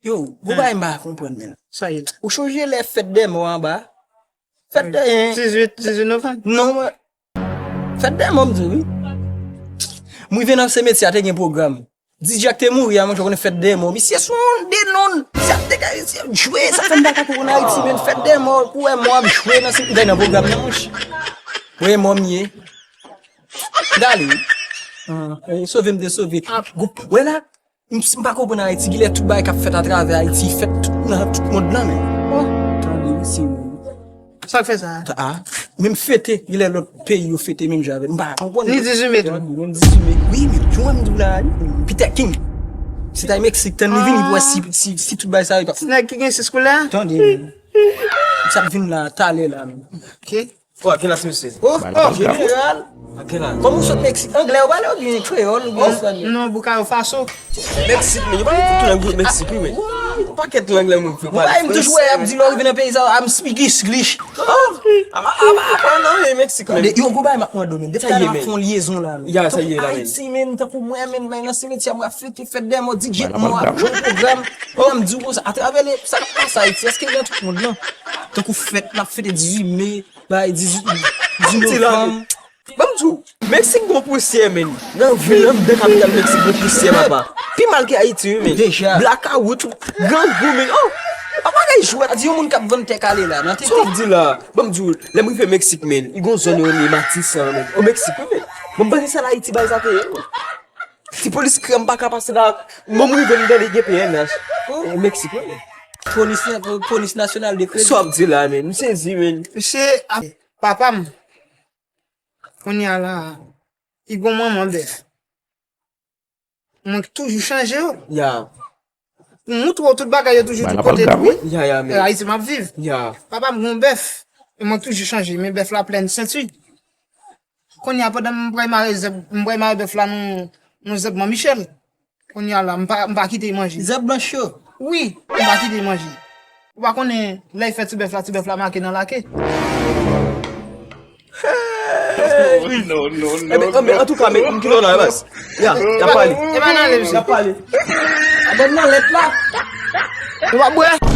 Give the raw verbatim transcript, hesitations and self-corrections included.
Yo, gwo bagay m pa konprann, men. Sa ye la. Ou chonje lè fèt dè mò anba? Fèt dè. Dizuit, dizuit novanm. Non, mwen. Fèt dè mò, m di wi. M rive nan semetyè a, te gen pwogram. Dijak te mouri a, mwen, konnen fèt dè mò. Misye sou yon denonn. Misye ap dekaye, misye ap jwe. Sa fè m pa ka konprann Ayiti, men fèt dè mò, pou wè mò ap jwe nan semetyè, nan pwogram nan, mouch. Wè mò m ye. Dale. Ah, eh, sove m te sove. Gwoup, wè la, m, m pa konprann Ayiti, gilè tout bagay k ap fèt atravè Ayiti, fèt tout nan tout mond lan, men. Oh, tande, mesye, men. Sa k fè sa? Ah, menm fete, gilè lòt peyi yo fete menm jan avè m. M pa konprann. Ni dizuit me tou. Tande, menm dizuit me. Wi, men, jan m di w la, wi. Peter King. Se ta Meksik, tann li vini pou wè si, si, si tout bagay sa yo pa. Ti nèg ki gen sis koulè? Tande, men. Sa k vin la, talè la, men. Ok. Oh, Akelas, mesye. Oh, oh, jeneral. Akelas. Kòman w sot Meksik? Anglè, ou pale oubyen kreyòl oubyen espannyòl? Non, Bukayo Faso. Meksik, men yo pa tout lang Meksik, wi, men. Yon pakèt lang la moun fè Mwen pa m toujou wè y ap di lè w rive nan peyi sa, I'm speak English. Oh, apa, apa, apa, non, e Meksik, men. Yo, gwo bagay m ap mande w, men. Depi Sa talè ye, m ap men. Fè yon lyezon la, men. Ya, sa ye la, men. Ayiti, men, tankou mwen, men, mwen nan simetyè, mwen ap fete fèt dè mò, di jet mò ap jwe pwogram. Mwen, m di w konsa, atravè le, sa k ap pase Ayiti, èske nan tout mond lan? Tankou fèt, n ap fete dizuit me, bay dizuit, dizuit novanm. Ban m di w, Meksik gon pousyè, men. Nan vil, anndan kapital Meksik gon pousyè, papa. Pi mal ke Ayiti, wi, men. Deja. Blakawout, grangou, men. Oh, apa kay jwèt. A di yon moun k ap vann tè kale la, nan Sa w tete. Di la, ban m di w, lè m rive Meksik, men, i gon zòn yo rele Matisan, men. O Meksik, wi, men. Ban m panse sa la Ayiti bay sa te ye, men. Ti polis krè m pa ka pase la, mwen m rive m tande gen P N H. O Meksik, wi, men. Polis, polis nasyonal de kredi. Sa w ap di la, men. M sezi, men. Misye, a, papa m, kounye a la, i gon manman bèf. Mwen toujou chanje yo. Ya. Pou moutre w tout bagay yo toujou tout kote tou, wi. Ya, ya, men. E Ayiti m ap viv. Ya. Papa m gon bèf. E mwen toujou chanje, men bèf la plèn senti. Kounye a pandan m pral mare zèb, m pral mare bèf la nan, nan zèb Man Michèl. Kounye a la, m pa, m pa kite l manje. Zèb blanch yo. Wi, m pa kite l manje. Ou pa konnen, lè y fè ti bèf la, ti bèf la make nan lake. Enben, enben, antouka, men, m kite w la, baz. Ya, y ap pale. E pa nan ale, misye. Y ap pale. Abòne nan lèt la. Nou pa bwè.